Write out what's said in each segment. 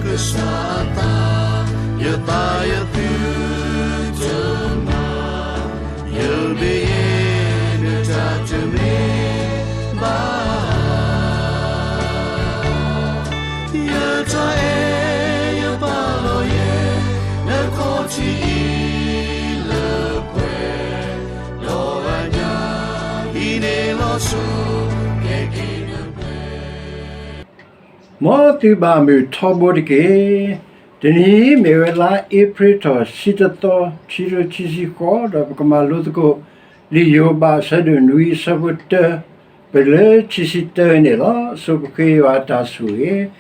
ကစၢ်အသး, ယသးယသုတမၤ, ယမ့ၢ်ယဲနတၢ်တမ့ၢ် ဘၣ်, ယတၢ်အဲၣ်ယပာ်လီၤယဲ နခီၣ်ထံးအံၤလၢပှဲၤ, ဒီးအညၣ်အံၤန့ၣ်လီၤဆီ ကဲက့ၤနပှဲၤ. မ်သုဘၣ်မုာ်ထီဘိတက့ၢ်. တနံၤအံၤမ့ၢ်ဝဲလါအ့ဖြ့ၣ်ထီၣ် ဆံတသီ ခံကထိခံဆံဃိး ဒီးပကမၤလိသကိး လံာ်ယိၤဘး အဆၢဒိၣ်နွံ အဆၢဖိတၢ ပတုၤလၢခံဆံတၢန့ၣ်လီၤ. အဆိပဃ့ယွၤအတၢ်ဆိၣ်ဂ့ၤ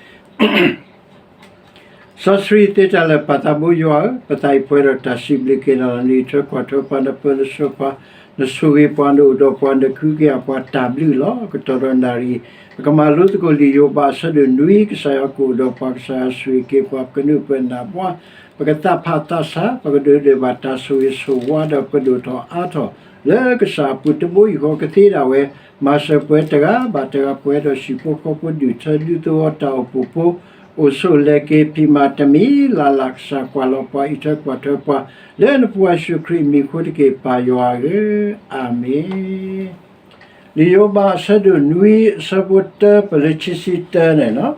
စီဆှံသ့တၢ်လၢာ် ပၢ်သးဘိယွၤဧၢ, ပသးအံၤပှဲၤဒီးတၢ်စံးဘျုးက့ၤနၤလီၤ. နအံးထွဲကွၢ်ထွဲပှၤ, နပၢနဆှၢပှၤ, နဆိၣ်ဂ့ၤပှၤ, နအိၣ်ဒီးပှၤ, နဒုးကဲပှၤ တၢ်ဘျုးလီၤ. ကတီၢ်ဒီးနၣ်ရံၣ် ပကမၤလိသကိးလံာ်ယိၤဘး အဆၢဒိၣ်နွံ, ကစၢ်ယွၤကအိၣ်ဒီးပှၤ, ကစၢ်ယွၤဆိၣ်ဂ့ၤက့ၤပှၤ, ပကနုာ်ပၢၢ်နၢ်ပှၤ, ပကသးဖးသးဆး, ပကဒိးန့ၢ်ဘၣ်တၢ်ဆိၣ်ဂ့ၤဆိၣ်ဝါ ဒီးပကဒိၣ်ထီၣ်အါထီၣ်လၢကစၢ်အပူၤ တဘိယူၢ်ဃီကသ့ဒၣ်ဝဲ, မၤစၢၤပှဲၤတဂၤဘၣ်တဂၤ, ပှဲၤဒီးဟံၣ်ဖိဃီဖိ ဒူၣ်ထၢဒူသဝီ တၢ်အိၣ်ဖှိၣ်ဖိ အိၣ်ဆိးလဲၤက့ၤ ဖံးမၤတမံၤလၢ်လၢ်, ကစၢ်ကွၢ်လီၤပှၤ အံးထွဲကွၢ်ထွဲပှၤ လၢနဖိအယ့ၣ်ၡူးခရံာ်အမံၤအဃိတက့ၢ်, ပၢ်ယွၤဧၢ, အၤမ့ၣ်. လံာ်ယိၤဘး အဆၢဒိၣ်နွံ အဆၢဖိတၢ ပတုၤလၢခံဆံတၢန့ၣ်လီၤ.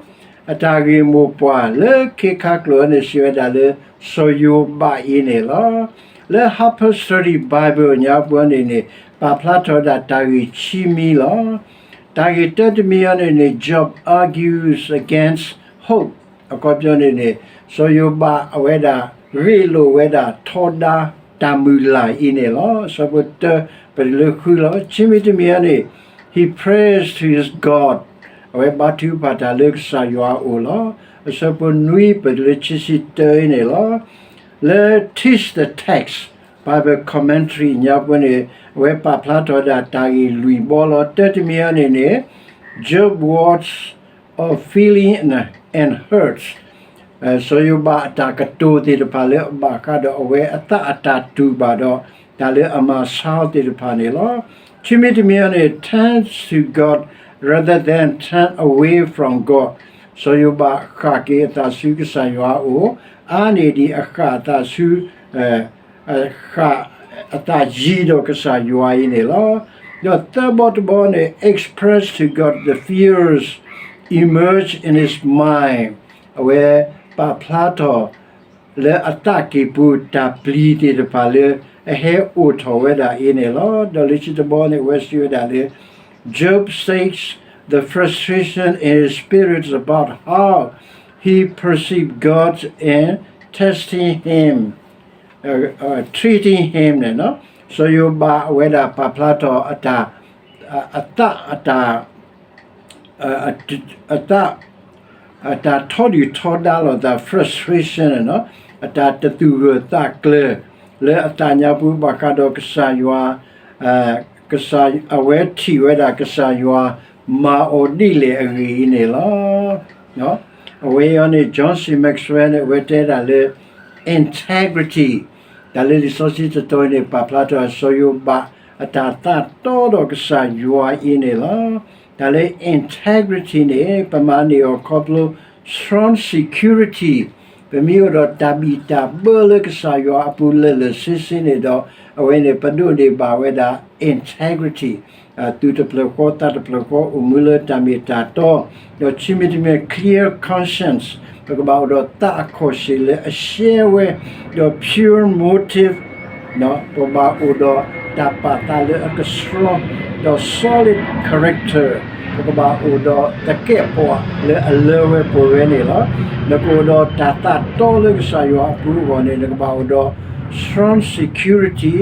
အတၢ်ဂ့ၢ်မိၢ်ပှၢ်လၢခ့ခါကျိာ်န့ၣ် စံးဝဲဒၣ်လၢ စီၤယိၤဘးအံၤန့ၣ်လီၤ. လၢ Harper's Study Bible ညါပူၤန့ၣ်န့ၣ် ပာ်ဖျါထီၣ်ဝဲဒၣ်တၢ်ဂ့ၢ်ခံမံၤလီၤ. တၢ်ဂ့ၢ်တၢတမံၤအံၤန့ၣ်န့ၣ် Job argues against hope အခီပညီန့ၣ်န့ၣ် စီၤယိၤဘးအဝဲဒၣ် ဂ့ၢ်လိာ်ဝဲဒၣ်ထီဒါတၢ်မုၢ်လၢ်အံၤန့ၣ်လီၤ. အဆၢဖိတၢ ပတုၤလၢဃုလီၤ. ခံမံၤတမံၤအံၤန့ၣ် he prays to his God အဝဲဘါထုကဖၣ်တၢ်လၢကစၢ်ယွၤအအိၣ်လီၤ. အဆၢဖိနွံ ပတုၤလၢခံဆံတၢအံၤန့ၣ်လီၤ. လၢ Teach the Text Bible Commentary ညါပူၤန့ၣ် အဝဲပာ်ဖျါထီၣ်ဝဲဒၣ်တၢ်ဂ့ၢ်လွံၢ်ဘီလီၤ. တၢတမံၤအံၤန့ၣ်န့ၣ် Job was of feeling and hurt စီၤယိၤဘးအတၢ်ကတိၤသ့ၣ်တဖၣ်လၢအဘၣ်ဃးဒီးအဝဲအသးအတၢ်တူၢ်ဘၣ်ဒီး တၢ်လၢအမၤဆါအီၤသ့ၣ်တဖၣ်န့ၣ်လီၤ. ခံမံၤတမံၤအံၤန့ၣ် turns to God rather than turn away from God စီၤယိၤဘးဃၣ်က့ၤအသးဆူကစၢ်ယွၤအအိၣ် အါန့ၢ်ဒံးအဃၣ်အသးဆူ အဃၣ်အသးယံၤဒီးကစၢ်ယွၤအံၤန့ၣ်လီၤ. ဒီးသၢဘီတဘီန့ၣ် express to God the fears emerge in his mind အဝဲပာ်ဖျါထီၣ် လၢအသးကံၢ်ပူၤ တၢ်ပျံၤသ့ၣ်တဖၣ်လၢ အဟဲအိၣ်ထီၣ်ဝဲဒၣ်အံၤန့ၣ်လီၤ. ဒီးလၢခံတဘီန့ၣ် အဝဲစံးဝဲဒၣ်လၢ Job says the frustration in his spirit about how he perceived God in testing him, treating him န့ၣ်လီၤ. စီၤယိၤဘးအဝဲဒၣ်ပာ်ဖျါထီၣ်အတၢ် အသး အတၢ် အတၢ်ထီဒုၣ်ထီဒါလိာ်သး frustration န့ၣ်လီၤ. အတၢ်တသူၣ်ဂၢၢ်သးကျၢၤ လၢအသးညါပူၤဘၣ်ဃးဒီးကစၢ်ယွၤ ကစၢ် အဝဲထံၣ်ဝဲဒၣ်ကစၢ်ယွၤ မၤအီၤဒ်လဲၣ်အဂ့ၢ်အံၤန့ၣ်လီၤ. အဝဲအံၤန့ၣ် John C Maxwell န့ၣ် အဝဲတဲဒၣ်လၢ integrity တၢ်လၢလံာ်စီဆှံတတီၤအံၤန့ၣ် ပာ်ဖျါထီၣ်စီၤယိၤဘး အတၢ်သးတီဒီးကစၢ်ယွၤအံၤန့ၣ်လီၤ. တၢ်လၢ integrity န့ၣ် ပမၤန့ၢ်အီၤခီဖျိ strong security ပမ့ၢ်အိၣ်ဒီးတၢ်ဘံၣ်တၢ်ဘၢလၢကစၢ်ယွၤအပူၤလၢာ်လၢာ်ဆ့ဆ့န့ၣ်ဒီး အဝဲန့ၣ် ပဒိးန့ၢ်ဘၣ်ဝဲဒၣ် integrity သူၣ်တဖျၢၣ်ဃီသးတဖျၢၣ်ဃီ အိၣ်မူလၢတၢ်မ့ၢ်တၢ်တီ, ဒီးခံမံၤတမံၤ clear conscience ပကဘၣ်အိၣ်ဒီးသးအခီၣ်ဆ့ၣ်လၢအရှဲဝဲ, ဒီး pure motive ပကဘၣ်အိၣ်ဒီးတၢ်ပာ်သးလၢအကဆှီ, ဒီး solid character ပကဘၣ်အိၣ်ဒီးသကဲာ်ပဝးလၢအလၢဝဲပှဲၤဝဲန့ၣ်လီၤ. နကအိၣ်ဒီးတၢ်သးတီလၢကစၢ်ယွၤအပူၤအဂီၢ်န့ၣ် နကဘၣ်အိၣ်ဒီး strong security,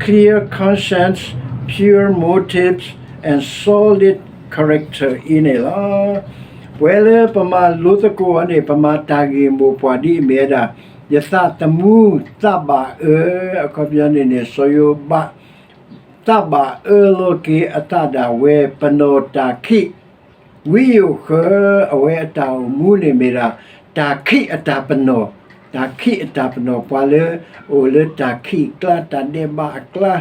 clear conscience, pure motives and solid character အံၤန့ၣ်လီၤ. ပဝဲလၢပမၤလိသကိးအီၤန့ၣ် ပမၤတၢ်ဂ့ၢ်မိၢ်ပှၢ်ဒ်အမ့ၢ်ဝဲဒၣ် ယသးသမူသးဘၣ်အၢ, အခီပညီန့ၣ်န့ၣ် စီၤယိၤဘး သးဘၣ်အၢလီၤက့ၤအသးဒၣ်ဝဲ ပနီၢ်တၢ်ခံး ဝံယိၤဃၢၤ အဝဲအတၢ်အိၣ်မူန့ၣ်မ့ၢ်ဒၣ် တၢ်ခံးအတၢ်ပနီၢ်, တၢ်ခံးအတၢ်ပနီၢ် ပှၤလၢအအိၣ်လၢတၢ်ခံးအကျါ တၢ်ဒဲးဘးအကျါ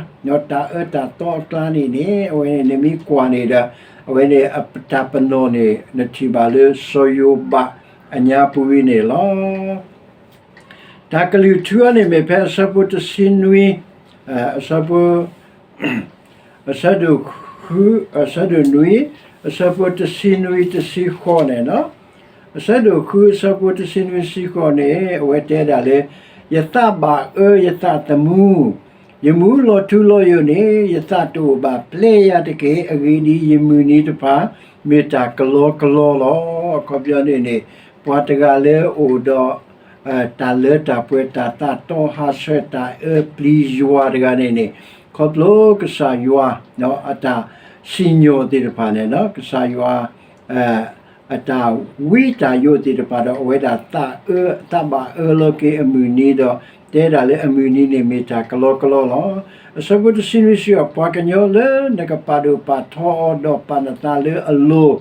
တၢ်အၢတၢ်သီအကျါန့ၣ်န့ၣ် အဝဲန့ၣ်နမ့ၢ်ကွၢ်န့ၣ်ဒီး အဝဲန့ၣ်တၢ်ပနီၢ်န့ၣ် နထံၣ်ဘၣ်လၢစီၤယိၤဘး အညါပူၤဝံၤန့ၣ်လီၤ. တၢ်ကလုၢ်ထူအံၤန့ၣ်မ့ၢ်ဖဲအဆၢဖိတဆံနွံ, အဆၢဖိ အဆၢဒိၣ်ဃု, အဆၢဒိၣ်နွံ, အဆၢဖိတဆံနွံတဆံဃိးန့ၣ်လီၤ. အဆၢဒိၣ်ဃု အဆၢဖိတဆံနွံတဆံဃိးန့ၣ် အဝဲတဲဒၣ်လၢ ယသးဘၣ်အၢယသးသမူ, ယမူလီၤထူလီၤယိာ်န့ၣ် ယသးတအိၣ်ဘၣ်, ပျဲယၤတက့ၢ်. အဂ့ၢ်ဒ်အံၤ, ယမုၢ်နံၤတဖၣ် မ့ၢ်တၢ်ကလီကလီလီၤ. အခီပညီန့ၣ်န့ၣ် ပှၤတဂၤလၢအိၣ်ဒီး တၢ်လၢတၢ်ပှဲၤ တၢ်သးတီဟးဆှဲး တၢ်အၢပျံၤယွၤတဂၤန့ၣ်န့ၣ် ခီဖျိကစၢ်ယွၤ အတၢ်စံၣ်ညီၣ်သ့ၣ်တဖၣ်န့ၣ် ကစၢ်ယွၤ အတၢ်ဝံတၢ်ယိးသ့ၣ်တဖၣ်ဒီး အဝဲဒၣ်သးအၢ သးဘၣ်အၢလီၤက့ၤအမုၢ်နံၤဒီး တဲဒၣ်လၢအမုၢ်နံၤန့ၣ်မ့ၢ်တၢ်ကလီကလီလီၤ. အဆၢဖိတဆံနွံစံးအီၤ, ပှၤကညီလၢနကပာ်ဒိၣ်ပာ်ထီအီၤ ဒီးပာ်နသးလၢအလိၤ,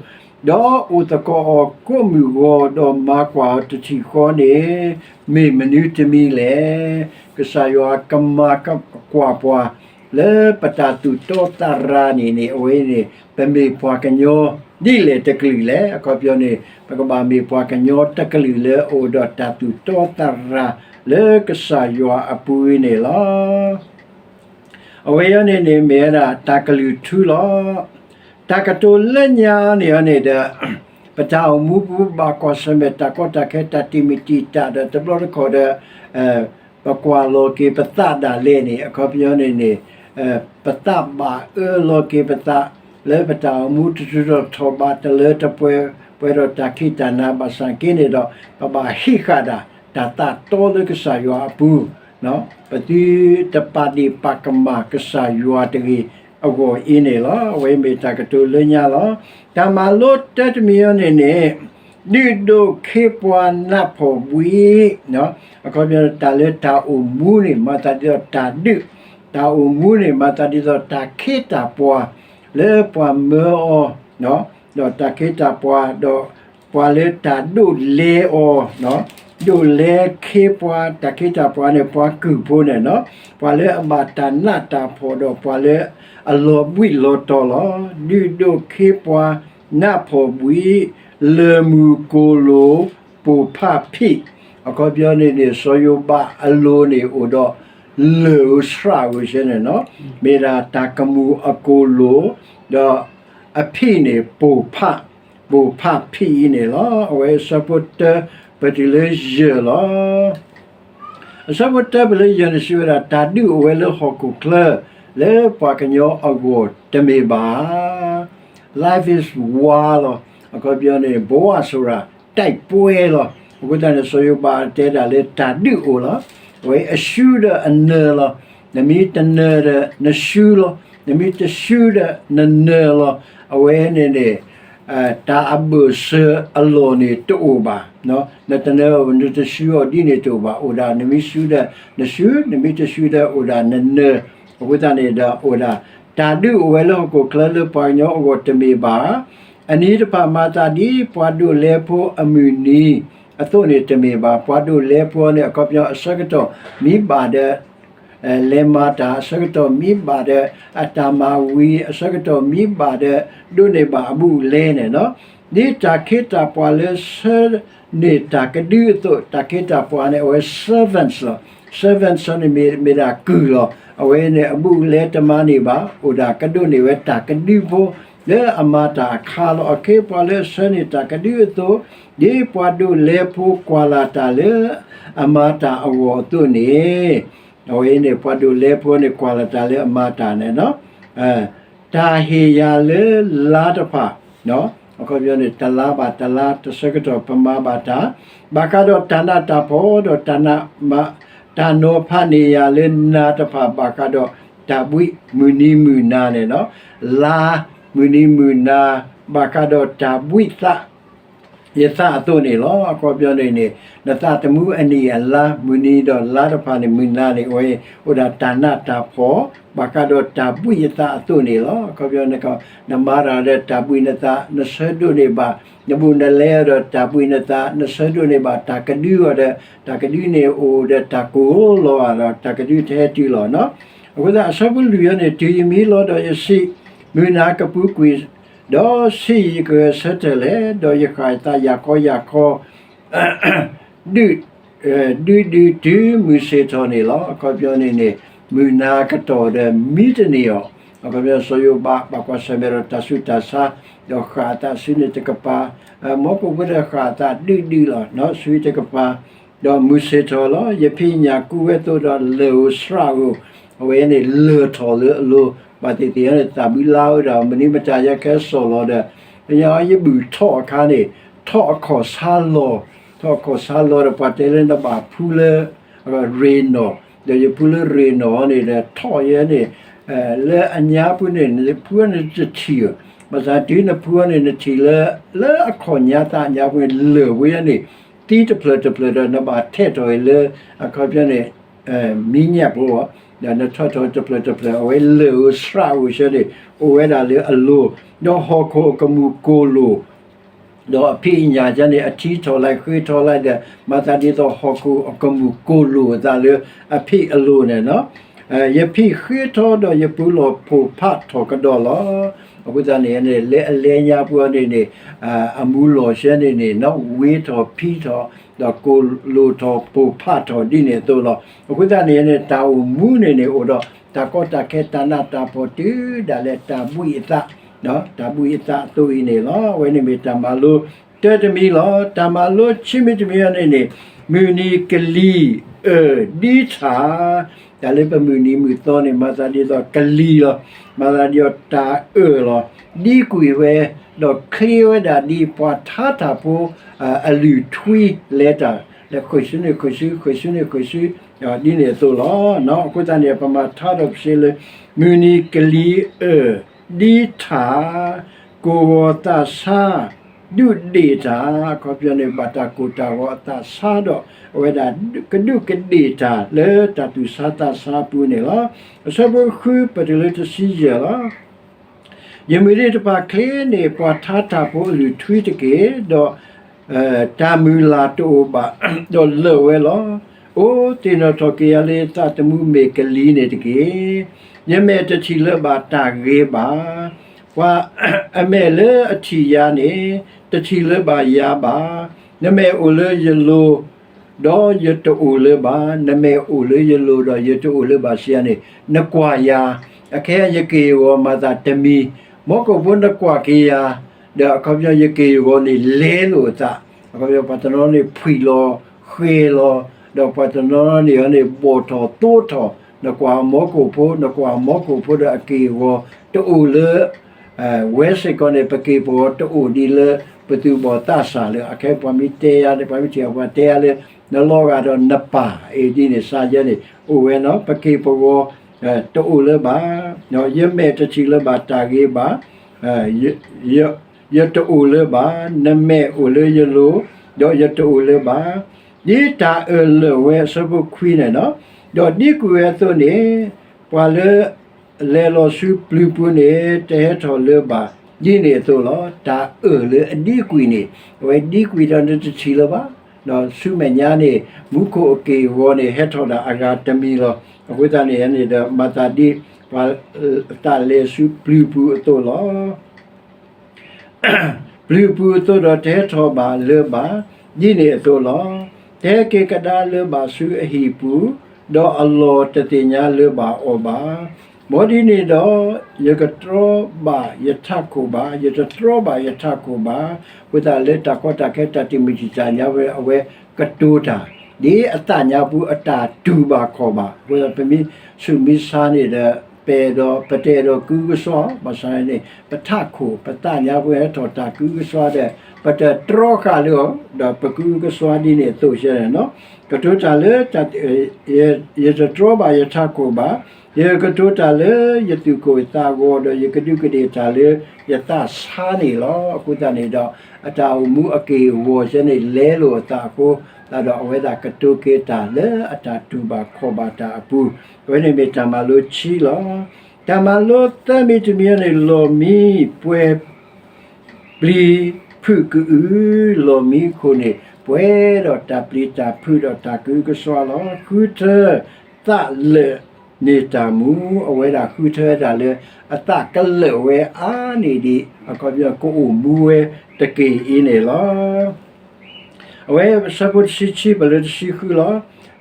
ဒီးအိၣ်သကိးအီၤကိးမုၢ်ဂီၤ ဒီးမၤကွၢ်အီၤတထံၣ်ဃီန့ၣ် မ့ၢ်မနုၤတမံၤလဲၣ်. ကစၢ်ယွၤကမၤကွၢ်ပှၤ လၢပတၢ်သူၣ်တီသးရၤန့ၣ်န့ၣ် အဝဲန့ၣ် ပမ့ၢ်ပှၤကညီဒ်လဲၣ်တကလုာ်လဲၣ်. အခီပညီန့ၣ် ပကဘၣ်မ့ၢ်ပှၤကညီတကလုာ်လၢအအိၣ်ဒီးတၢ်သူၣ်တီသးရၤ လၢကစၢ်ယွၤအပူၤန့ၣ်လီၤ. အဝဲအံၤန့ၣ်န့ၣ် မ့ၢ်ဝဲဒၣ်တၢ်ကလုၢ်ထူလီၤ. တၢ်ကတိၤလၢညါန့ၣ်န့ၣ်ဒီး ပတၢ်အိၣ်မူပူၤဘၣ်ကွၢ်ဆၢၣ်မဲာ်တၢ်ကီတၢ်ခဲ တၢ်တံာ်မုၢ်တံာ်တာ်ဒီး တဘျီတခီၣ်ဒီး ပကွၢ်လီၤက့ၤပသးဒၣ်လဲာ်န့ၣ် အခီပညီန့ၣ်န့ၣ် ပသးဘၣ်အၢလီၤက့ၤပသး လၢပတၢ်အိၣ်မူတထူးထီၣ်ထီၣ်ဘး တလၢတပှဲၤ ပှဲၤဒီးတၢ်ခံးတၢ်နၤ ဘၣ်ဆၣ်က့န့ၣ်ဒီး ပဘၣ်ဟံးဃာ်ဒၣ် တၢ်သးတီလၢကစၢ်ယွၤအပူၤ ပသုတပာ်ဒ့ၣ်ပာ်ကမၣ်ကစၢ်ယွၤတဂ့ၤအဂီၢ်အံၤန့ၣ်လီၤ. အဝဲမ့ၢ်တၢ်ကတိၤလၢညါလီၤ. တၢ်မၤလိတၢတမံၤအံၤန့ၣ်န့ၣ် ဒုးဒိၣ်ခ့ပှၤနးဖှီၣ်ဘှံး, အခီပညီ တၢ်လၢတၢ်အိၣ်မူန့ၣ် မၤသးဒ်သိးတၢ်ဒုး, တၢ်အိၣ်မူန့ၣ် မၤသးဒ်သိးတၢ်ခ့တၢ်ပှၤ လၢပှၤမၢအီၤ ဒီးတၢ်ခ့တၢ်ပှၤ ဒီးပှၤလၢတၢ်ဒိးလဲအီၤ, ဒိးလဲခ့ပှၤ တၢ်ခ့တၢ်ပှၤန့ၣ် ပှၤကုၢ်ဖိန့ၣ်လီၤ. ပှၤလၢအဘၣ်တၢ်နးတၢ်ဖှီၣ်ဒီး ပှၤလၢအလီၤဘှံးလီၤတီၤလီၤ. ဒုးဒိၣ်ခ့ပှၤနးဖှီၣ်ဘှံး လၢၢ်မုၢ်ကိၣ်လိၤပိၢ်ဖးဖံး, အခီပညီန့ၣ်န့ၣ် စီၤယိၤဘးအလိၤန့ၣ်အိၣ်ဒီး လၢၢ်ဧိၤဆှးဧိၤဆဲန့ၣ်လီၤ. မ့ၢ်ဒၣ်တၢ်ကမူၣ်အကိၣ်လိၤ ဒီးအဖံးန့ၣ်ပိၢ်ဖး, ပိၢ်ဖးဖံးအံၤန့ၣ်လီၤ. အဝဲအဆၢဖိတၢ ပတုၤလၢယဲၢ်လီၤ. အဆၢဖိတၢပလၢယဲၢ်န့ၣ် စံးဝဲဒၣ် တၢ်ဒုးအိၣ်ဝဲလၢဟီၣ်ခိၣ်ချၢ လၢပှၤကညီအဂီၢ်တမ့ၢ်ဘၣ်. Life is war လီၤ. အခီပညီန့ၣ် ဘဝဆိုတာ တိုက်ပွဲလီၤ. အဃိသတးန့ၣ် စီၤယိၤဘးတဲဒၣ်လၢတၢ်ဒုးအိၣ်လီၤ. အဝဲအဆူဒီးအနၢၤလီၤ. နမ့ၢ်တနၢၤဒီးနဆူလီၤ. နမ့ၢ်တဆူဒီးနနၢၤလီၤ. အဝဲန့ၣ်န့ၣ် တၢ်အဘၢၣ်စၢၤအလီၢ်န့ၣ်တအိၣ်ဘၣ်. နတနၢၤ နတဆူအီၤဒ်န့ၣ်တအိၣ်ဘၣ်. အိၣ်ဒၣ်နမ့ၢ်ဆူဒီးနဆူ, နမ့ၢ်တဆူဒီးအိၣ်ဒၣ်နနၢၤ. အဃိသတးန့ၣ်ဒီးအိၣ်ဒၣ် တၢ်ဒုးအိၣ်ဝဲလၢဟီၣ်ခိၣ်ချၢလၢပှၤကညီအဂီၢ်တမ့ၢ်ဘၣ်. အနံၤတဖၣ်မၤသးဒ်ပှၤဒိးလဲဖိအမုၢ်နံၤအသိးန့ၣ်တမ့ၢ်ဘၣ်. ပှၤဒိးလဲဖိန့ၣ် အခီပညီအဆၢကတီၢ်မ့ၢ်ဘၣ်ဒီး လဲၤမၤတၢ် အဆၢကတီၢ်မ့ၢ်ဘၣ်ဒီး အတၢ်မၤဝံၤ အဆၢကတီၢ်မ့ၢ်ဘၣ်ဒီး ဒိးန့ၢ်ဘၣ်အဘူးအလဲန့ၣ်လီၤ. ဒ်တၢ်ခ့တၢ်ပှၤလၢဆၢန့ၢ်တၢ်ကဒုအသိး တၢ်ခ့တၢ်ပှၤန့ၣ် အဝဲ servants လီၤ. Servants န့ၣ်မ့ၢ် မ့ၢ်ဒၣ်ကုၢ်လီၤ. အဝဲန့ၣ်အဘူးအလဲတမၤန့ၢ်ဘၣ် အိၣ်ဒၣ်ကဒိးန့ၢ်ဝဲတၢ်ကဒုဖိ လၢအမၤတၢ်အခါလီၤ. အခ့ပှၤလၢအဆၢန့ၢ်တၢ်ကဒုအသိး ဒ်ပှၤဒိးလဲဖိကွၢ်လၢ်တၢ်လၢအမၤတၢ်အဂီၢ်အသိးန့ၣ် အဝဲန့ၣ် ပှၤဒိးလဲဖိန့ၣ် ကွၢ်လၢ်တၢ်လၢအမၤတၢ်န့ၣ်လီၤ. တၢ်ဟ့ၣ်ယၤလၢလါတဖၣ်, အခီပညီန့ၣ် တလါဘၣ်တလါ တဆၢကတီၢ်ပမၤဘၣ်တၢ်, ဘၣ်ဃးဒီးတၢ်နးတၢ်ဖှီၣ်ဒီး တၢ်နီၤဖးန့ၢ်ယၤလၢနၤတဖၣ် ဘၣ်ဃးဒီးတၢ်ဘှံးမုၢ်နံၤမုၢ်နၤန့ၣ်လီၤ. လါမုၢ်နံၤမုၢ်နၤ ဘၣ်ဃးဒီးတၢ်ဘှံးသး ယသးအသိးန့ၣ်လီၤ. အခီပညီန့ၣ်န့ၣ် နသးသမူအနံၣ်အလါ မုၢ်နံၤဒီးလါတဖၣ်န့ၣ် မုၢ်နၤန့ၣ် အဝဲအိၣ်ဒၣ်တၢ်နးတၢ်ဖှီၣ် ဘၣ်ဃးဒီးတၢ်ဘှံးယသးအသိးန့ၣ်လီၤ. အခီပညီ နမၤတၢ်ဒီးတၢ်ဘှံးနသး နဆၢဒိးန့ၢ်ဘၣ်, နဘူးနလဲအီၤဒီးတၢ်ဘှံးနသး နဆၢဒိးန့ၢ်ဘၣ်တၢ်ကဒုအီၤဒီး တၢ်ကဒုန့ၣ်အိၣ်ဒီးတၢ်ကိၢ်လီၤဘၣ်ဒီး တၢ်ကဒုတဟဲတုၤလီၤ. အဃိသတး အဆၢဖိလွံၢ်အံၤန့ၣ် တုၤယမံလီၤဒီးယစံး, မုၢ်နၤကပူၤကွံာ်, ဒီးဆံးယံာ်ကဂဲၤဆၢထၢၣ်လဲၣ်, ဒီးယဃၣ်ယသးယၤခီယၤခီ, ဒုး, ဒုးဒုးတုၤမုၢ်ဆ့ၣ်ထီၣ်န့ၣ်လီၤ. အခီပညီန့ၣ်န့ၣ် မုၢ်နၤကတီၢ်ဒီးမံတန့ၢ်အီၤ, အခီပညီစီၤယိၤဘး ဘၣ်ကွၢ်ဆၢၣ်မဲာ်ဒီးတၢ်ဆူးတၢ်ဆါ, ဒီးဃၣ်အသးဆူန့ၣ်တကပၤ, မ်ကအိၣ်ဖိဒီးဃၣ်အသးဒုးဒုးလီၤ, ဆူတကပၤ, ဒီးမုၢ်ဆ့ၣ်ထီၣ်လီၤ. ယဖံးညၣ်ကူဝဲသိးဒီးလၢၢ်ဧိၤဆှၣ်ဧိၤ, အဝဲန့ၣ်လၢၢ်ထီၣ်လၢအလိၤ, ဘၣ်သ့ၣ်သ့ၣ်န့ၣ် သးဘုလါဝဲဒီး မနုၤမတၤယဲခဲစီၣ်လီၤဒီး ယဘုၣ်ထီၣ်အခါန့ၣ် ထီၣ်အခီၣ်ဆါလီၤ, ထီၣ်အခီၣ်ဆါလီၤဒီး ပှၤတဲလၢနဘၣ်ဖုလၢ ရ့ၣ်နီၣ်, ဒီးယဖုလၢရ့ၣ်နီၣ်န့ၣ်ဒီး ထီၣ်ယဲန့ၣ် လၢအညါပူၤန့ၣ် နဖုအီၤန့ၣ်တထံၣ်ဧိၤ, ဘၣ်ဆၣ်တုၤနဖုအီၤန့ၣ် နထံၣ်လၢ လၢအခီၣ်ညါသးညါပူၤန့ၣ် လၢၢ်ဝဲန့ၣ် သံတဖျၢၣ်တဖျၢၣ်ဒီး နဘၣ်ထဲးထီၣ်အံၤလၢ အခီပညီန့ၣ် မံညၣ်ဖိ, ဒီးနထဲးထီၣ်တဖျၢၣ်တဖျၢၣ် အဝဲလၢၢ်ဧိၤဆှၣ်ဧိၤဆၢန့ၣ် အိၣ်ဝဲဒၣ်လၢအလိၤ, ဒီးဟီၣ်ခိၣ်အကမူၣ်ကိၢ်လိၣ် ဒီးအဖံးအညၣ်န့ၣ် အထံထီၣ်လၢဃ့ထီၣ်လၢဒီး မၤသးဒ်သိးဟီၣ်ခိၣ်အကမူၣ်ကိၢ်လိၣ်အသးလၢအဖံးအလိၤန့ၣ်လီၤ. ယဖံးဃ့ထီၣ်ဒီးယပူၤလီၢ်ပိၢ်ဖးထီၣ်ကဒီးလီၤ. အဃိသတးန့ၣ်န့ၣ် လၢအလဲညါပူၤန့ၣ်န့ၣ် အမူလီၢ်ဆၢန့ၣ်န့ၣ် ဝ့ထီၣ်ဖံးထီၣ် ဒီးကိၢ်လိၣ်ထီၣ်ပိၢ်ဖးထီၣ်ဒ်န့ၣ်အသိးလီၤ. အဃိသတးန့ၣ်န့ၣ် တၢ်အိၣ်မူန့ၣ်န့ၣ် အိၣ်ဒီးတၢ်ကီတၢ်ခဲတၢ်နးတၢ်ဖှီၣ်တုၤဒၣ်လဲာ်တၢ်ဘှံးအသး တၢ်ဘှံးအသးအသိးအံၤန့ၣ်လီၤ. အဝဲန့ၣ်မ့ၢ်တၢ်မၤလိတၢတမံၤလီၤ. တၢ်မၤလိခံမံၤတမံၤန့ၣ်န့ၣ် မုၢ်နံၤကလံၤအၢၣ်ဒံထၣ်, တၢ်လၢပမုၢ်နံၤမုၢ်သီန့ၣ် မၤသးဒ်သိးကလံၤလီၤ. မၤသးဒ်သိးတၢ်အၢၣ်လီၤ. ဒံကွံာ်ဝဲ ဒီးချ့ဝဲဒၣ်ဒ်ပှၤထါတၢ်ဖိ အလုၢ်ထွံလဲၤတၢ် လၢဃုာ်ဆူန့ၣ်ဃုာ်ဆူ ဃုာ်ဆူန့ၣ်ဃုာ်ဆူ ဒ်န့ၣ်အသိးလီၤ. အဃိသတးန့ၣ် ပမၤထါဒီးပစ့လၢ မုၢ်နံၤကလံၤအၢၣ်ဒံထၣ်, ကိၢ်ဂီၤသးဆါ ဒုးဒ့ၣ်တၢ်, အခီပညီန့ၣ် ဘၣ်တၢ်ကိၢ်တၢ်ဂီၤအသးဆါဒီး အဝဲဒၣ်ကဒုးကဒ့ၣ်တၢ်လၢတၢ်သူၣ်ဆါသးဆါအပူၤန့ၣ်လီၤ. အဆၢဖိဃုပတုၤလၢတဆံယဲၢ်လီၤ. ယမုၢ်နံၤတဖၣ်ချ့န့ၣ် ပှၤထါတၢ်ဖိအလုၢ်ထွံတက့ၢ်, ဒီး တၢ်မုၢ်လၢ်တအိၣ်ဘၣ်, ဒီးလၢာ်ဝဲလီၤ. အိ, သ့ၣ်နီၣ်ထီၣ်က့ၤယၤလၢယသးသမူမ့ၢ်ကလံၤန့ၣ်တက့ၢ်. ယမဲာ်တထံၣ်လၢၤဘၣ်တၢ်ဂ့ၤဘၣ်. ပှၤအမဲာ်လၢအထံၣ်ယၤန့ၣ် တထံၣ်လၢၤဘၣ်ယၤဘၣ်. နမဲာ်အိၣ်လၢယလိၤ ဒီးယတအိၣ်လၢၤဘၣ်, နမဲာ်အိၣ်လၢယလိၤဒီးယတအိၣ်လၢၤဘၣ်စံးယၤန့ၣ် နကွၢ်ယၤ, အခဲအံၤယက့ၢ်ယဂီၤမၤသးတမံၤ, မ်ကအိၣ်ဖိနကွၢ်က့ၤယၤ, ဒီးအခီပညီယက့ၢ်ယဂီၤန့ၣ်လဲလိာ်အသး, အခီပညီပှၤတနီၤန့ၣ်ဖှံၣ်လီၤ, ဃဲၤလီၤ, ဒီးပှၤတနီၤန့ၣ်န့ၣ် ဘီၣ်ထီၣ်သိထီၣ်, နကွၢ်မ်ကအိၣ်ဖိ, နကွၢ်မ်ကအိၣ်ဖိဒီးအက့ၢ်အဂီၤတအိၣ်လၢ ဝဲစ့ၢ်ကီးန့ၣ် ပက့ၢ်ပဂီၤတအိၣ်ဒ်လၢပသူၣ်ဘီၣ်သးစၢ်လၢ အခဲပှၤမ့ၢ်တဲယၤန့ၣ် ပှၤမ့ၢ်ထံၣ်အပှၤတဲယၤလၢ နလီၤဂာ်ဒီးနပၢ်အံၤဒ်န့ၣ် စံးယဲန့ၣ် အိၣ်ဝဲနီၤ ပက့ၢ်ပဂီၤ တအိၣ်လၢၤဘၣ်, ယမဲာ်တထံၣ်လၢၤဘၣ်တၢ်ဂ့ၤဘၣ်, ယတအိၣ်လၢၤဘၣ်, နမဲာ်အိၣ်လၢယလိၤ, ဒီးယတအိၣ်လၢၤဘၣ်, ဒ်တၢ်အၢၣ်လၢာ်ဝဲအဆၢဖိခွံန့ၣ်လီၤ. ဒီးဒ်ကွံာ်ဝဲအသိးန့ၣ် ပှၤလၢ လဲၤလီၤဆူပျုၤပူၤန့ၣ် တဟဲထီၣ်လၢၤဘၣ်, ဒ်န့ၣ်အသိးလီၤ. တၢ်အၢၣ်လၢအဒ်ကွံာ်န့ၣ် အဝဲဒ်ကွံာ်ဒီးနတထံၣ်လၢၤဘၣ်, ဒီးဆူမဲာ်ညါန့ၣ် မူခိၣ်အက့ၢ်အဂီၤန့ၣ် ဟဲထီၣ်ဒၣ်အဂၤတမံၤလီၤ. အဃိသတးန့ၣ်န့ၣ်ဒီး မၤသးဒ် ပှၤသးလဲၤဆူပျုၤပူၤအသိးလီၤ. ပျုၤပူၤအသိးဒီးတဟဲထီၣ်ဘၣ်လၢၤဘၣ်, ဒ်န့ၣ်အသိးလီၤ. တဟဲက့ၤကဒါလၢၤဘၣ်ဆူအဟံၣ်ပူၤ, ဒီးအလီၢ်တသ့ၣ်ညါလၢၤဘၣ်အီၤဘၣ်. မ်ဒ်န့ၣ်ဒီး ယကတြီဘၣ်ယထးခိၣ်ဘၣ်, ယတတြီဘၣ်ယထးခိၣ်ဘၣ်. အဃိသတးလၢတၢ်ကီတၢ်ခဲတၢ်တံာ်မုၢ်တံာ်တာ်ညါဝဲ အဝဲကတိၤတၢ် ဒ်အသးညါပူၤအတၢ်တူၢ်ဘၣ်ခီၣ်ဘၣ်. အဃိသတး ပမ့ၢ်ဆူးမ့ၢ်ဆါန့ၣ်ဒီး ပအဲၣ်ဒိး ပတအဲၣ်ဒိးကုကစီၣ် ဘၣ်ဆၣ်န့ၣ် ပထးခိၣ် ပသးညါပူၤဟဲထီၣ်တၢ်ကုကစီၣ်ဒီး ပတတြီဃာ်လၢအီၤ ဒီးပကုကစီၣ်ဒ်န့ၣ်အသိးစဲန့ၣ်လီၤ. ကတိၤတၢ်လၢ ယတတြီဘၣ်ယထးခိၣ်ဘၣ်, ယကတိၤတၢ်လၢယသူၣ်ကိၢ်သးဂီၤ ဒီးယကဒုးကဒ့ၣ်တၢ်လၢယသးဆါန့ၣ်လီၤ. အဃိသတးန့ၣ်ဒီး အတၢ်အိၣ်မူအက့ၢ်အဂီၤစဲန့ၣ် လဲလိာ်အသးအဃိ ဒီးအဝဲဒၣ်ကတိၤက့ၤတၢ်လၢအတၢ်တူၢ်ဘၣ်ခီၣ်ဘၣ်တၢ်အပူၤ, အဝဲန့ၣ်မ့ၢ်တၢ်မၤလိခံလီၤ. တၢ်မၤလိသၢမံၤတမံၤန့ၣ် လီၢ်မံပှဲၤ ပျံၤဖုးကအုး, လီၢ်မံခိၣ်န့ၣ် ပှဲၤဒီးတၢ်ပျံၤတၢ်ဖုးဒီးတၢ်ကုကစီၣ်လီၤ. ဃုထၢသးလၢာ်န့ၢ်တၢ်မူ, အဝဲဒၣ်ဃုထၢတၢ်လၢအသးကလၢာ်ဝဲအါန့ၢ်ဒံး အခီပညီကအိၣ်မူဝဲတက့ၢ်အံၤန့ၣ်လီၤ. အဝဲဆၢဖိတဆံခံ ပလၢတဆံဃုလီၤ.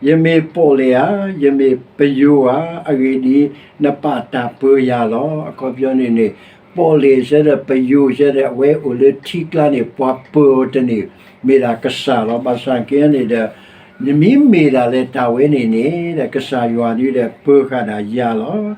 ယမ့ၢ်ပီၣ်လဲၣ်ဧါ, ယမ့ၢ်ပယိၤဧါ, အဂ့ၢ်ဒ်အံၤ, နပာ်တၢ်ပၢယၤလီၤ. အခီပညီန့ၣ်န့ၣ် ပီၣ်လဲၣ်ယဲဒီး ပယိၤယဲဒီး အဝဲအိၣ်လၢထံကျါန့ၣ် ပှၤပၢအီၤတန့ၢ် မ့ၢ်ဒၣ်ကစၢ်လီၤ. ဘၣ်ဆၣ်က့န့ၣ်ဒီး နမ့ၢ်မ့ၢ်ဒၣ်လဲာ်တၢ်ဝဲန့ၣ်န့ၣ်ဒီး ကစၢ်ယွၤဒုဒီး ပၢဃာ်ဒၣ်ယၤလီၤ.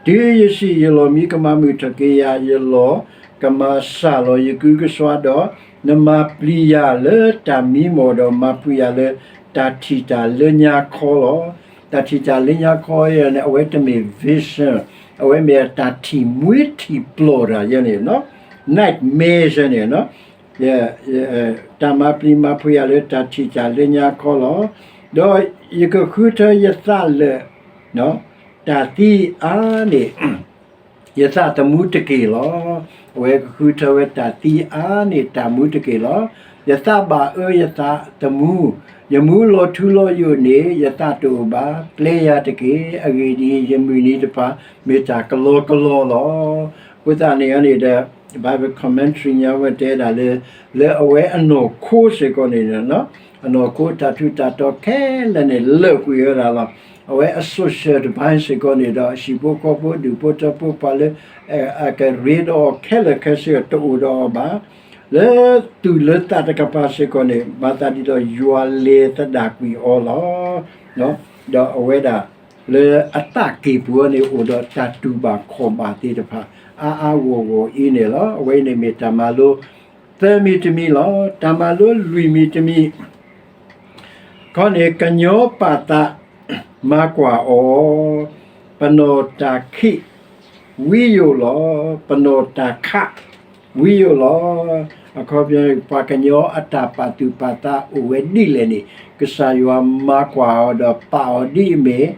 တုၤယစံး, ယလီၢ်မံကမၤမုာ်ထီၣ်က့ၤယၤ, ယလီၢ်ကမၤစၢ်လီၤယကုကစွါဒီး, နမၤပျံၤယၤလၢတၢ်မံမီၢ်ဒီး မၤဖှံးယၤလၢတၢ်ထံၣ်တၢ်လၢညါခီလီၤ. တၢ်ထံၣ်တၢ်လၢညါခီန့ၣ် အဝဲတမ့ၢ် vision, အဝဲမ့ၢ်တၢ်ထံၣ်မှံထံၣ်ပျီၢ်တၢ်ယဲန့ၣ်, nightmare ယဲန့ၣ်, တၢ်မၤပျံၤမၤဖှံးယၤလၢတၢ်ထံၣ်တၢ်လၢညါခီလီၤ. ဒီးယကဃုထၢယသးလၢာ် တၢ်သံအါန့ၢ် ယသးသမူတက့ၢ်လီၤ. အဝဲကဃုထၢဝဲတၢ်သံအါန့ၢ်တၢ်မူတက့ၢ်လီၤ. ယသးဘၣ်အၢယသးသမူ, ယမူလီၤထူလီၤယိာ်န့ၣ် ယသးတအိၣ်ဘၣ်. ပျဲယၤတက့ၢ်. အဂ့ၢ်ဒ်အံၤ, ယမုၢ်နံၤတဖၣ် မ့ၢ်တၢ်ကလီကလီလီၤ. အဃိသတးန့ၣ်န့ၣ်ဒီး Bible commentary ညါဝဲတဲဒၣ်လၢ လၢအဝဲအနီၢ်ခိစ့ၢ်ကီးန့ၣ် အနီၢ်ခိတၢ်ထူးတၢ်တီၤခဲလၢာ်န့ၣ် လၢာ်ကွံာ်ဝဲဒၣ်လီၤ. အဝဲအ social တပိုင်းစ့ၢ်ကီးန့ၣ်ဒီး အဟံၣ်ဖိဃီဖိ ဒူၣ်ဖိထၢဖိ ပှၤလၢအကရ့ဒီးအီၤခဲလၢာ်ခဲဆ့တအိၣ်ဒီးအီၤဘၣ်. လၢသူၣ်လၢသးတကပၤစ့ၢ်ကီးန့ၣ် မၤသးဒ်သိးယွၤလဲၤသဒၣ်ကွံာ်အီၤလီၤ. ဒီးအဝဲဒၣ် လၢအသးကံၢ်ပူၤန့ၣ် အိၣ်ဒီးတၢ်တူၢ်ဘၣ်ခီၣ်ဘၣ်သ့ၣ်တဖၣ် အါအါဂီၢ်ဂီၢ်အံၤန့ၣ်လီၤ. အဝဲအံၤန့ၣ်မ့ၢ်တၢ်မၤလိ သၢမံၤတမံၤလီၤ. တၢ်မၤလိလွံၢ်မံၤတမံၤ ခီန့ၣ် ကညီပာ်သးမၤကွၢ်အီၤ, ပနီၢ်တၢ်ခံး ဝံယိာ်လီၤ. ပနီၢ်တၢ်ခး ဝံယိာ်လီၤ. အခီပညီ ပှၤကညီအတၢ်ပာ်သူၣ်ပာ်သးအိၣ်ဝဲဒ်လဲၣ်န့ၣ် ကစၢ်ယွၤမၤကွၢ်အီၤဒီးပာ်အီၤဒ်အမ့ၢ်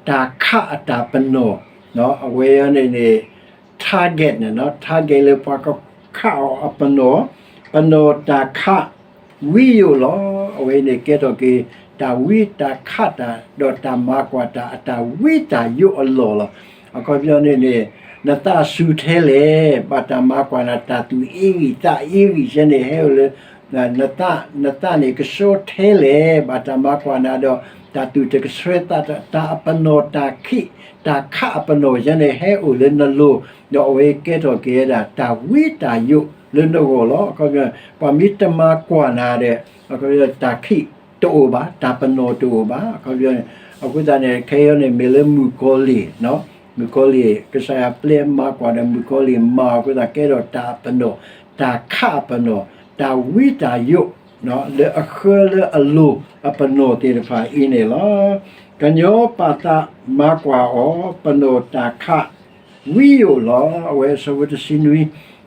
တၢ်ခးအတၢ်ပနီၢ်, အဝဲအံၤန့ၣ်န့ၣ် target န့ၣ်, target လၢပှၤကခးအီၤအပနီၢ်, ပနီၢ်တၢ်ခး ဝံယိာ်လီၤ. အဝဲအံၤန့ၣ်ကဲထီၣ်က့ၤ တၢ်ဝံတၢ်ခးတၢ် ဒီးတၢ်မၤကွၢ်တၢ်အတၢ်ဝံတၢ်ယိာ်အလီၢ်လီၤ. အခီပညီန့ၣ်န့ၣ် နသးစူၤထဲလဲၣ် ဘၣ်တၢ်မၤကွၢ်နၤ တၢ်သူၣ်အ့ၣ်ဂံၢ်သးအ့ၣ်ဂံၢ်ယဲန့ၣ်ဟဲအိၣ်လၢ နသးန့ၣ်ကဆှီထဲလဲၣ် ဘၣ်တၢ်မၤကွၢ်နၤဒီး တၢ်သူၣ်တကဆှဲသး တၢ်အပနီၢ်တၢ်ခံး တၢ်ခးအပနီၢ်ယဲန့ၣ်ဟဲအိၣ်လၢနလိၤ, ဒီးအဝဲကဲထီၣ်က့ၤဝဲဒၣ် တၢ်ဝံတၢ်ယိာ်လၢနဂီၢ်လီၤ. အခီပညီ ပှၤမ့ၢ်တမၤကွၢ်နၤဒီး တၢ်ခံးတအိၣ်ဘၣ်, တၢ်ပနီၢ်တအိၣ်ဘၣ်. အခီပညီ အဃိသတးန့ၣ် ခဲအံၤန့ၣ် မ့ၢ်လၢမုၣ်ကီၤလံၢ်, မုၣ်ကီၤလံၢ် ကစၢ်ယွၤပျဲမၤကွၢ်ဒီး မုၣ်ကီၤလံၢ်မၤအဃိသတး ကဲထီၣ်တၢ်အပနီၢ်, တၢ်ခးအပနီၢ်, တၢ်ဝံတၢ်ယိာ် လၢအဃၢလၢအလိၤအပနီၢ်သ့ၣ်တဖၣ်အံၤန့ၣ်လီၤ. ကညီပာ်သးမၤကွၢ်အီၤ, ပနီၢ်တၢ်ခး ဝံယိာ်လီၤ. အဝဲအဆၢဖိတဆံနွံ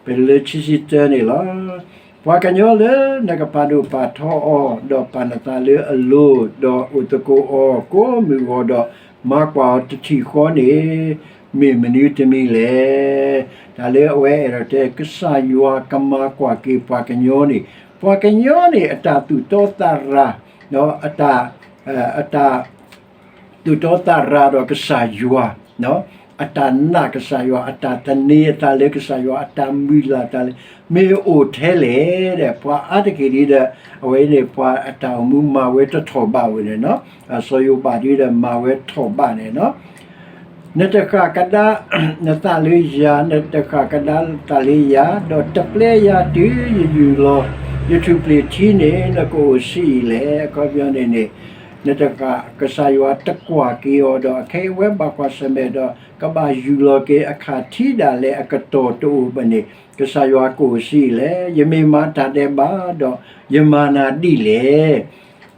ပတုၤလၢခံဆံတၢန့ၣ်လီၤ. ပှၤကညီလၢနကပာ်ဒိၣ်ပာ်ထီအီၤ, ဒီးပာ်နသးလၢအလိၤ, ဒီးအိၣ်သကိးအီၤကိးမုၢ်ဂီၤဒီး မၤကွၢ်အီၤတထံၣ်ဃီန့ၣ် မ့ၢ်မနုၤတမံၤလဲၣ်. တၢ်လၢအဝဲအဲၣ်ဒိးတဲ ကစၢ်ယွၤကမၤကွၢ်က့ၤပှၤကညီန့ၣ်, ပှၤကညီန့ၣ် အတၢ်သူၣ်တီသးရၤ, အတၢ် အတၢ် သူၣ်တီသးရၤဒီးကစၢ်ယွၤ, အတၢ်နာ်ကစၢ်ယွၤ, အတၢ်သန့ၤအသးလၢကစၢ်ယွၤ, အတၢ်မုၢ်လၢ်တၢ်လၢ မ့ၢ်အိၣ်ထဲလဲၣ်ဒီး ပှၤအါတက့ၢ်ဒ်ဒီး အဝဲန့ၣ် ပှၤအတၢ်အိၣ်မူမၤဝဲတထီၣ်ဘးဝဲန့ၣ်, စီၤယိၤဘးဒ်ဒီးမၤဝဲထီၣ်ဘးန့ၣ်လီၤ. နတဃၣ်ကဒါနသးလၢယၤ, နတဃၣ်ကဒါနသးလၢယၤ, ဒီးတပျဲယၤတုၤယယူၢ်လီၤ ယထူၣ်ပျ့ၤထံန့ၣ် နကအိၣ်ဆံးအံၤလဲၣ်. အခီပညီန့ၣ်န့ၣ် နတဃၣ် ကစၢ်ယွၤတကွၢ်က့ၤအီၤဒီး အခဲအံၤဝဲဘၣ်ကွၢ်ဆၢၣ်မဲာ်ဒီး ကဘၣ်ယူၢ်လီၤက့ၤအခၣ်ထံးဒၣ်လဲာ်အကတီၢ်တအိၣ်ဘၣ်န့ၣ် ကစၢ်ယွၤကအိၣ်ဆံးအံၤလဲၣ်. ယမ့ၢ်မၤတၢ်ဒဲးဘးဒီး ယမၤနၤဒ်လဲၣ်.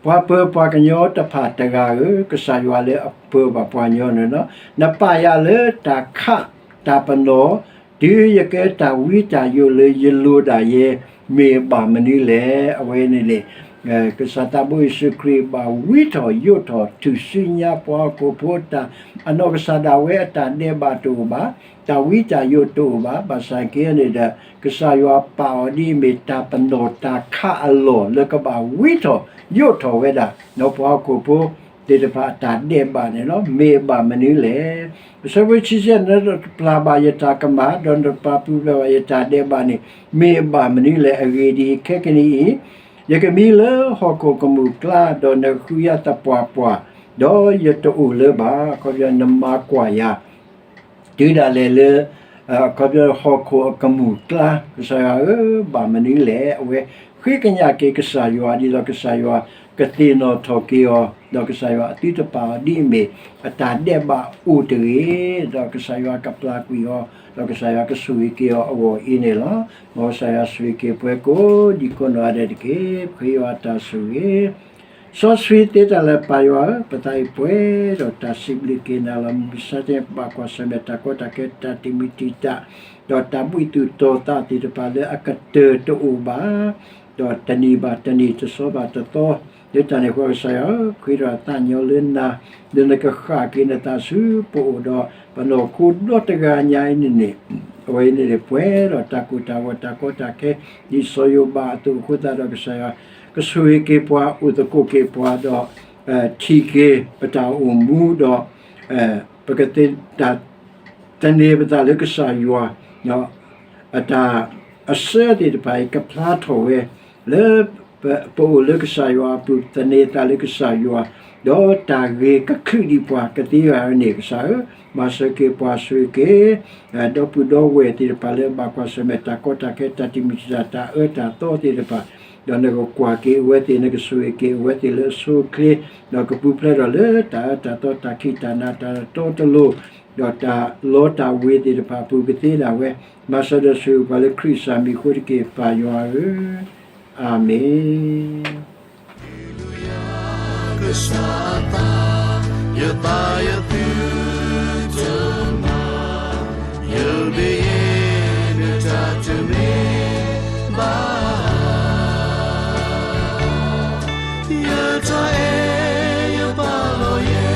ပှၤပၢၤပှၤကညီတဖၣ်တဂၤဧၢ, ကစၢ်ယွၤလၢအပၢၤဘၣ်ပှၤကညီန့ၣ်လီၤ. နပာ်ယၤလၢတၢ်ခးတၢ်ပနီၣ်, တုၤယကဲတၢ်ဝံတၢ်ယိာ်လၢယလိၤဒၣ်ယဲ, မ့ၢ်အဘၣ်မနုၤလဲၣ်. အဝဲန့ၣ်န့ၣ် ကစၢ်သးဘိယ့ၣ်ၡူးခရံာ်ဘၣ်ဝံထီၣ်ယိာ်ထီၣ် ထူၣ်စုညါပှၤဟီၣ်ခိၣ်ဖိတၢ်, အနီၢ်ကစၢ်ဒၣ်ဝဲအတၢ်ဒဲးဘးတအိၣ်ဘၣ်, တၢ်ဝံတၢ်ယိာ်တအိၣ်ဘၣ်. ဘၣ်ဆၣ်က့န့ၣ်ဒီး ကစၢ်ယွၤပာ်အီၤဒ်အမ့ၢ်တၢ်ပနီၣ်တၢ်ခးအလီၢ် လၢကဘၣ်ဝံထီၣ်ယိာ်ထီၣ်ဝဲဒၣ် ဒီးပှၤဟီၣ်ခိၣ်ဖိသ့ၣ်တဖၣ်အတၢ်ဒဲးဘးန့ၣ်လီၤ. မ့ၢ်အဘၣ်မနုၤလဲၣ်. အဆၢဖိဆံဆံ နတပျၢ်ဘၣ်ယတၢ်ကမၣ်, ဒီးနတပာ်ပူၤဖျဲးဘၣ်ယတၢ်ဒဲးဘးန့ၣ် မ့ၢ်အဘၣ်မနုၤလဲၣ်. အဂ့ၢ်ဒ်အံၤ, ခဲကနံၣ်အံၤ ယကမံလၢဟီၣ်ခိၣ်ကမူၣ်ကျါ, ဒီးနဃုယၤသပှၢ်ပှၢ်, ဒီးယတအိၣ်လၢၤဘၣ်. အခီပညီ နမၤကွၢ်ယၤ တုၤဒၣ်လဲာ်လၢ အခီပညီ ဟီၣ်ခိၣ်အကမူၣ်ကျါ, ကစၢ်ယွၤဧၢ, ဘၣ်မနုၤလဲၣ်. အဝဲဃ့ကညးက့ၤကစၢ်ယွၤ ဒ်သိးကစၢ်ယွၤကသ့ၣ်နီၣ်ထီၣ်က့ၤအီၤ, ဒီးကစၢ်ယွၤအသုတပာ်အီၤဒ်အမ့ၢ် အတၢ်ဒဲးဘးအိၣ်တဂ့ၤ, ဒီးကစၢ်ယွၤကပျၢ်ကွံာ်အီၤ, ဒီးကစၢ်ယွၤကဆိၣ်ဂ့ၤက့ၤအီၤအဂီၢ်အံၤန့ၣ်လီၤ. မ်ကစၢ်ယွၤဆိၣ်ဂ့ၤက့ၤပှၤကိးဒံကိးနီၢ်ဂၤဒဲးတက့ၢ်. ပဃ့ယွၤအတၢ်ဆိၣ်ဂ့ၤ စီဆှံသ့တၢ်လၢပၢ်ယွၤဧၢ, ပသးအံၤပှဲၤဒီးတၢ်စံးဘျုးက့ၤနၤလီၤ. မုၢ်မဆါတနံၤ ဘၣ်ကွၢ်ဆၢၣ်မဲာ်တၢ်ကီတၢ်ခဲ တၢ်တံာ်မုၢ်တံာ်တာ် ဒီးတၢ်ဘှံးသူၣ်တီၤသးသ့ၣ်တဖၣ်လၢအကတၢၢ်တအိၣ်ဘၣ်, ဒီးတနံၤဘၣ်တနံၤ တသီဘၣ်တသီ, လၢတၢ်န့ၣ်အဃိ ကစၢ်ယွၤဧၢ, ပဃ့ဒီးသးညီလၢနၤ, လၢနကဃၣ်က့ၤနသးဆူပအိၣ်ဒီး ပနီၢ်ခိဒီတဂၤညါအံၤန့ၣ်န့ၣ်, အဝဲအံၤန့ၣ်န့ၣ် ပှဲၤဒီးတၢ်ကိၢ်တၢ်ဂီၤတၢ်ကီတၢ်ခဲ ဒ်စီၤယိၤဘးအသိးအဃိသတးဒီး ကစၢ်ယွၤ ကဆိၣ်ဂ့ၤက့ၤပှၤ အိၣ်သကိးက့ၤပှၤဒီး ထံၣ်က့ၤပတၢ်အိၣ်မူဒီး ပကသ့တၢ် သန့ၤပသးလၢကစၢ်ယွၤ, အတၢ်အစၢသ့ၣ်တဖၣ်အံၤ ကဖျါထီၣ်ဝဲ လၢပအိၣ်လၢကစၢ်ယွၤအပူၤ သန့ၤသးလၢကစၢ်ယွၤ, ဒီးတၢ်ဂ့ၤကချုးဒံးပှၤကသ့အဂီၢ်န့ၣ် ကစၢ်ဧၢ, မၤစၢၤက့ၤပှၤဆိၣ်ဂ့ၤက့ၤ ဒီပုၢ်ဒီဝဲၢ်သ့ၣ်တဖၣ်လၢဘၣ်ကွၢ်ဆၢၣ်မဲာ်တၢ်ကီတၢ်ခဲ တၢ်တံာ်မုၢ်တံာ်တာ် တၢ်အၢတၢ်သီသ့ၣ်တဖၣ်, ဒီးနကကွၢ်က့ၤအဝဲသ့ၣ် နကဆိၣ်ဂ့ၤက့ၤအဝဲသ့ၣ်လၢအဆိအချ့, ဒီးကပူၤဖျဲးထီၣ်လၢတၢ်အၢတၢ်သီ တၢ်ခံးတၢ်နၤ တၢ်တီတလိၤ ဒီးတၢ်လီတၢ်ဝ့ၤသ့ၣ်တဖၣ်အပူၤ ကသ့ဒၣ်ဝဲ, မၤစၢၤဒီးဆိၣ်ဂ့ၤပှၤလၢခရံာ်စၢ်မံၤအဃိတက့ၢ် ပၢ်ယွၤဧၢ, အၤမ့ၣ်. ကစၢ်အသး ယသးယသုတမၤ, ယမ့ၢ်ယဲ နတၢ်တမ့ၢ်ဘၣ်. ယတၢ်အဲၣ်ယပာ်လီၤယဲ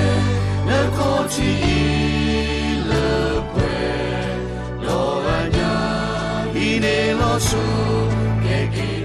နခီၣ်ထံးအံၤလၢပှဲၤ, ဒီးအညါအံၤန့ၣ်လီၤဆီ ကဲက့ၤ